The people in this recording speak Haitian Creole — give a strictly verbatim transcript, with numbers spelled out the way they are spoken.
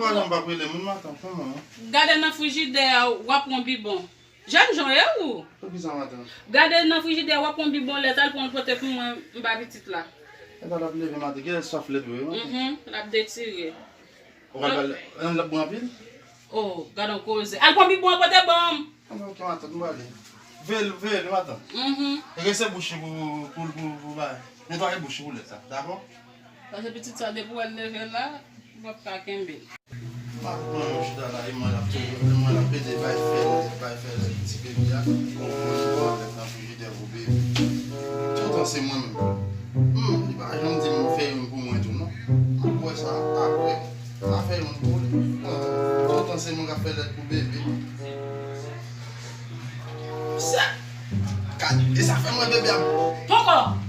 Madan, m p ap rele moun, madan, kòman? Gade nan frijidè a, w ap pran bibon. Jèn jan w ye ou? Poukisa, madan? Gade nan frijidè a, w ap pran bibon lèt, al pran l pote pou mwen, m ba pitit la. E pa l ap leve, madan, genlè l swaf lèt vre, madan. Mhm, l ap detire. Ou pral ba l, l ap bon anpil? Oh, gade yon koze. Al pran bibon an pote ban m. Anben, ok, matant, m prale. Veye l, veye l, wi, matant. Mhm. Rese bouch li pou, pou, pou, pou bay. Netwaye bouch li pou lèt la, dakò? Paske pitit sa, depi w wè l leve la, ou p ap ka kenbe l. M ap pran yon chita la, e mwen l ap touye, e mwen l ap pede bay fè lèt, bay fè lèt ti bebe a, konprann bò lèt nan frijidè pou bebe. Toutan se mwen menm. Hmm, li pa janm di m fè youn pou mwen tou, non. M ap wè sa apre. Sa fè youn pou li. Toutan se mwen k ap fè lèt pou bebe. Sa, gade, e sa fè mwen bebe ap. Poko.